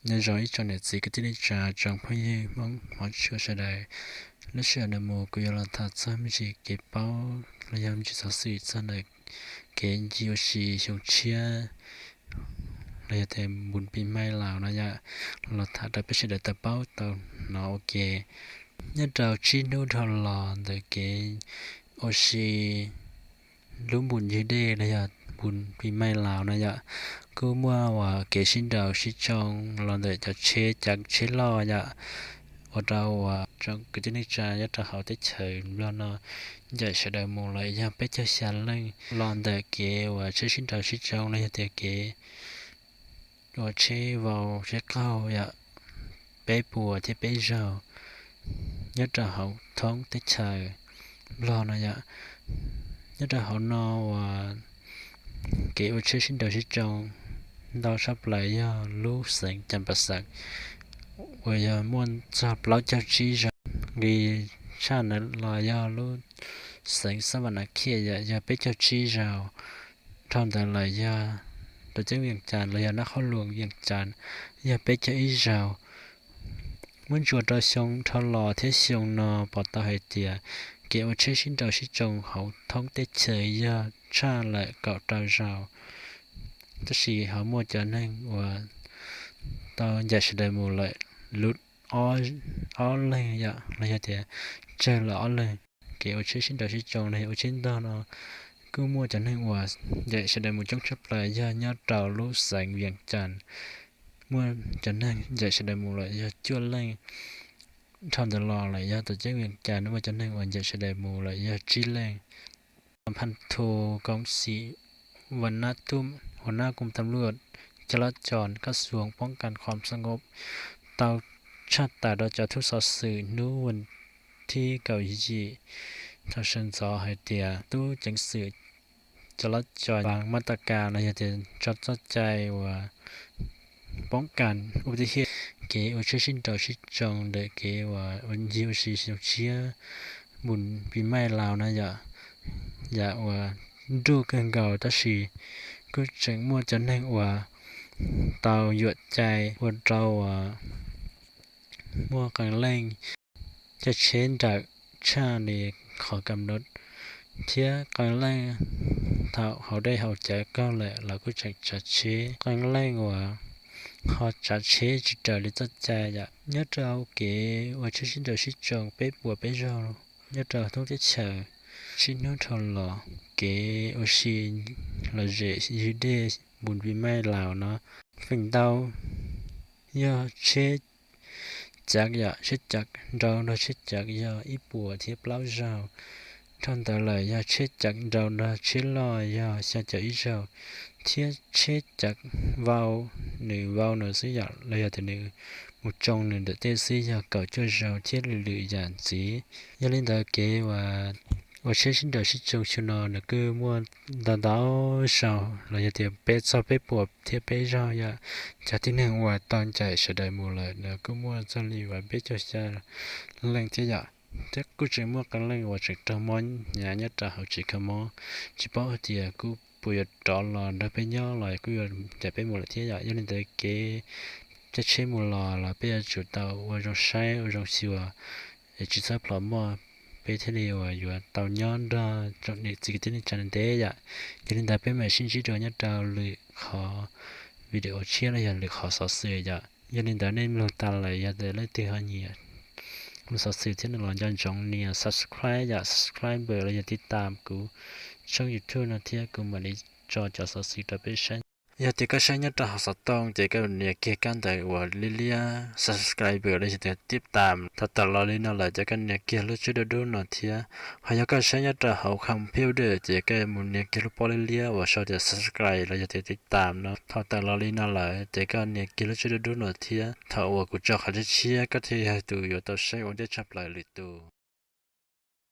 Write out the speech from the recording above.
Nyob zoo ib tsoom niam txiv kwv tij neej tsa, tsoom phooj ywg Hmoob hmov tshua sawv daws. Lub sij hawm no mus kuv yuav los tham txog me ntsis kev paub los yog me ntsis xov xwm txog ntawm kev ncig ua si xyoo tshiab los yog tias npun pis maij Laus no yom, los tham rau peb sawv daws tau paub tau hnov ua ke. Nyob rau tsib hnub dhau los ntawm kev ua si lub npun ncig dej los yog npun pis maij Laus no yom, kuj muaj uas kev sib nraus sib tsoo los ntawm cov tsheb cav tsheb loj yom, ua rau uas tsoom kwv tij neej tsa nyob rau hauv teb chaws Nplog no ncaim sawv daws mus lawm yog peb caug xya leej. Los ntawm kev uas tsheb sib nraus sib tsoo los yog tias kev ua tsheb vau tsheb qaug yom, peb puas thiab peb zaug nyob rau hauv thoob teb chaws Nplog no yom. Nyob rau hauv no uas kev ua tsheb sib nraus sib tsoo ntau tshaj plaws yog lub xeev Cas Pas Xas uas yog muaj txog plaub caug tsib zaug. Nqis tshaj ntawd los yog lub xeev Xab Vas Nas Khiaj yom, yog peb caug tsib zaug. Dhau ntawd lawm yog tuam ceeb Vias Cas los yog Nab Qhob Luas Vias Cas yog peb caug ib zaug. Muab ntsuas rau xyoo dhau los thiab xyoo no pom tau hais tias kev ua tsheb sib nraus sib tsoo hauv thoob teb chaws yog tshaj lawm kaum rau zaus, tab sis ho muaj cov neeg uas tau ncaim sawv daws mus lawm luj ob leeg yom, los yog tias tsawg lawm ob leeg. Kev ua tsheb sib nraus sib tsoo los yog ua tsheb ntog no kuj muaj cov neeg uas ncaim sawv daws mus coob tshaj plaws yog nyob rau lub xeev Vias Cas, muaj cov neeg ncaim sawv daws mus lawm yog cuaj leej. Dhau ntawd los lawm yog tuam ceeb Vias Cas muaj cov neeg uas ncaim sawv daws mus lawm yog tsib leej. Phas Thu Koov Xim, Ua Nab Tub, Ua Nab Koom Tam Luaj, Cov Lab Cos, Kab Xuas Poob Kas Khom Xa Nkauj tau tshaj tawm rau cov tub xov xwm hnub vas thib kaum yim thaum sawv ntxov hais tias tub ceev xwm Cov Lab Cos Vas Mab Tas Kas los yog tias tso txoj cai uas poob kas ua tib hiaj kev ua tsheb sib nraus sib tsoo ntawm kev uas ncig ua si xyoo tshiab npun pis maij Laus no yom, yam uas nruj kawg nkaus tab sis kuj tseem muaj cov neeg uas tau yuam cai ua rau uas muaj qee leej caij tsheb nrawm tshaj li qhov kam lod thiab qee leej thaum haus dej haus cawv kawg lawm los kuj tseem tsav tsheb, qee leej uas ho tsav tsheb tsis raws li txoj cai yom. Nyob rau kev ua tsheb sib nraus sib tsoo peb puas peb zaug nyob rau thoob teb chaws tsib hnub dhau los, kev ua si lom zem ywg dej npun pis maij Laus no feem ntau yog tsheb cav yom, tsheb cav nrau nrog tsheb cav yog ib puas thiab plaub zaug. Dhau ntawd lawm yog tsheb cav nrau nrog tsheb loj yog xya caum ib zaug, thiab tsheb cav vau, nws vau nws xwb yom, los yog tias nws mus tsoo nws ntawm tej xwb yog kaum cuaj zaug thiab lwm lwm yam ntxiv. Yog li ntawd kev ua tsheb sib nraus sib tsoo xyoo no nws kuj muaj ntau ntau zaug los yog tias peb txog peb puas thiab peb zaug yom. Cov tib neeg uas tau ncaim sawv daws mus lawm nws kuj muaj txog li uas peb caug xya leej thiab yom. Thiab kuj tseem muaj qee leej uas tseem raug mob hnyav nyob rau hauv tsev kho mob, tsis paub hais tias kuj puas yuav rov los nrog peb nyob los kuj yuav ncaim peb mus lawm thiab yom. Yog li ntawd kev caij tsheb mus los los peb yuav tsum tau ua zoo saib ua zoo xyuas es tsis txhob plhom moj, peb thiaj li uas yuav tau nyob nrog tsoom niam txiv kwv tij neej tsa ntev yom. Yog li ntawd peb mam sib ntsib dua nyob rau lwm qhov video tshiab los yog lwm qhov xov xwm yom. Yog li ntawd nej mloog tas lawm yog tias leej twg ho nyiam mloog xov xwm thiab no los nco ntsoov nias subscribe yom, subscribe los yog tiv tam kuv tshooj YouTube no thiab kuv mam li tso cov xov xwm rau peb saib. Yog tias koj saib nyob rau hauv xov tooj ces koj nias kiag kab ntawv uas liab liab subscribe los yog tias tiv tam. Thaum tawm los li no lawm ces koj nias kiag lub tswb dub dub no thiab. Ho yog koj saib nyob rau hauv computer ces koj mus nias kiag lub pob liab liab uas sau tias subscribe los yog tias tiv tam no. Thaum tawm los li no lawm ces koj nias kiag lub tswb dub dub no thiab. Thaum uas kuv tso qhov tshiab tshiab koj thiaj yog tus yuav tau saib ua ntej tshaj plaws lwm tus.